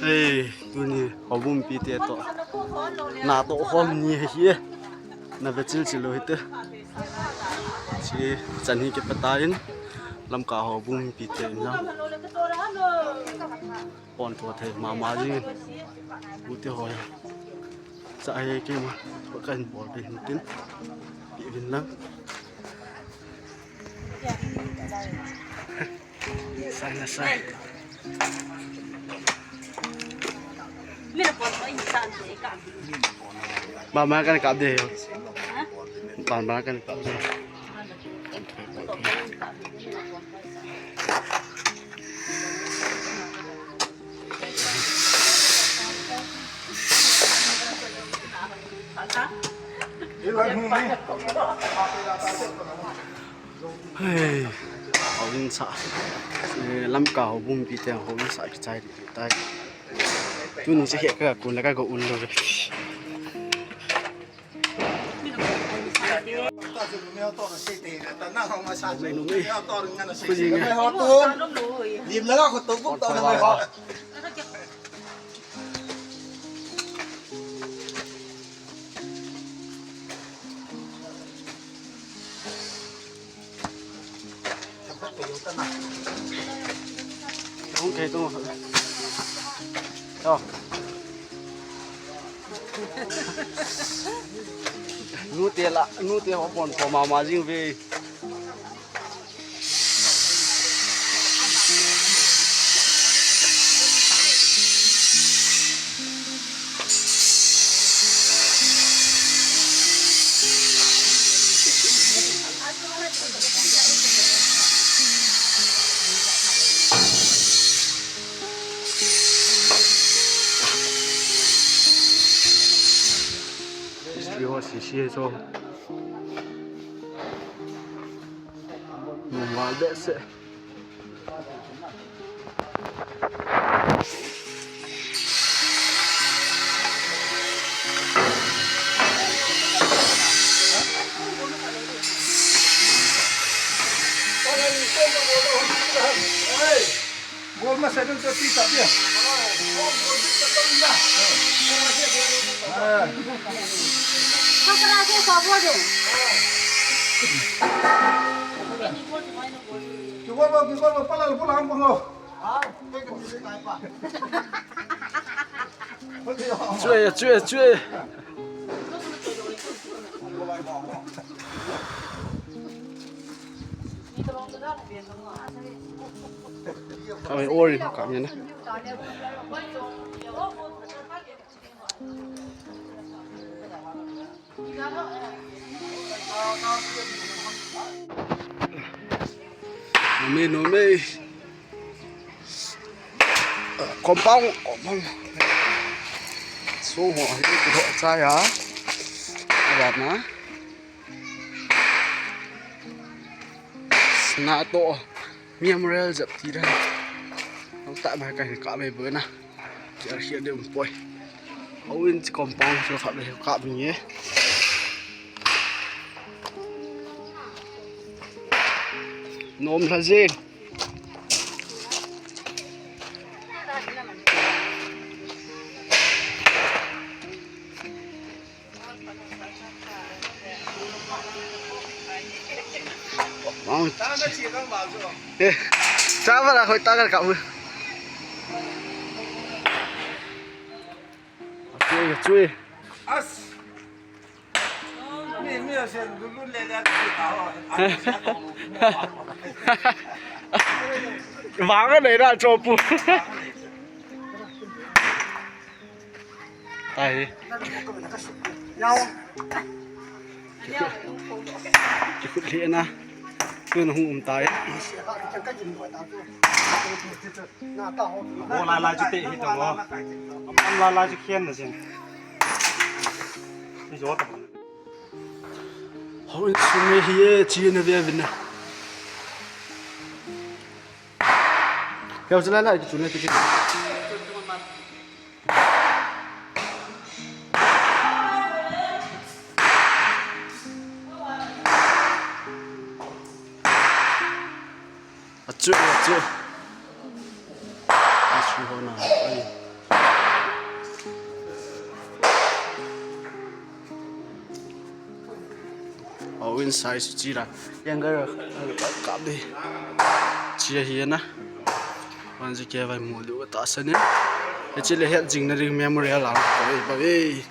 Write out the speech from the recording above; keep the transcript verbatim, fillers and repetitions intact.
Ei, tuni houbung mipite toh natoh khom ni ahi e. Na ve chil chil lou hite. Chi chan hi kipat in Lamka houbung mipite in lang. Pon tho thei mama jing in. Ute ho. Cha he keima. Tho kahin bol ve hin tin. Pi vin lang. Sai na sai. Ba ma kan kap de. Ba ma kan kap de. Hei, houin sa. Eh, Lamka houbung mipite houin sa kichai ding tai. Tuni se he ka kun la ka go un lo. Lim la ka ko to buk to na mai ho. Tung kei tung. Yo. Nute la, nute ho pon pon mama jing ve. Mistri ho sisi e cho. Normal behseh. Bol masa dun to ti ta dia. Ah. Kau kena saya sabar deh. Kiwal ba, kiwal ba, palal pulang pang lo. Chui, chui, chui. Oi, oi, kam yan na. Nome, nome. Compound, compound. So, ho, hi, ko, chaya. Abat na. Sna to. Memorial jep ti dan. Hung ta ba ka hin kap ve bo na. Kiar hia de um poi. Houin chi compound chu kap ve kap ni e. Nom lha jeng. Vâng. Eh, cha ba la khoi ta ka ka bu. Chui, chui. As. Ni, ni, sen, lu, lu, le, le, ta ho. Vang a nei ra cho pu. Tahi. Kikhut lheh na. Tun hung um tai. Ho lai lai chu te hi tong o. Am lai lai chu khen na jin. Ni jo ta. Houin sung hi e, chi na ve vin na. Keu chu lai lai chu na ti ki. Achu, achu. Achu ho na. Ai. Inside chu chira. Yang ga kap de. Chia hi na. Wan ji ke vai mu lu ta sa ni. Hiche le het jing na ding memorial a. Ba ve.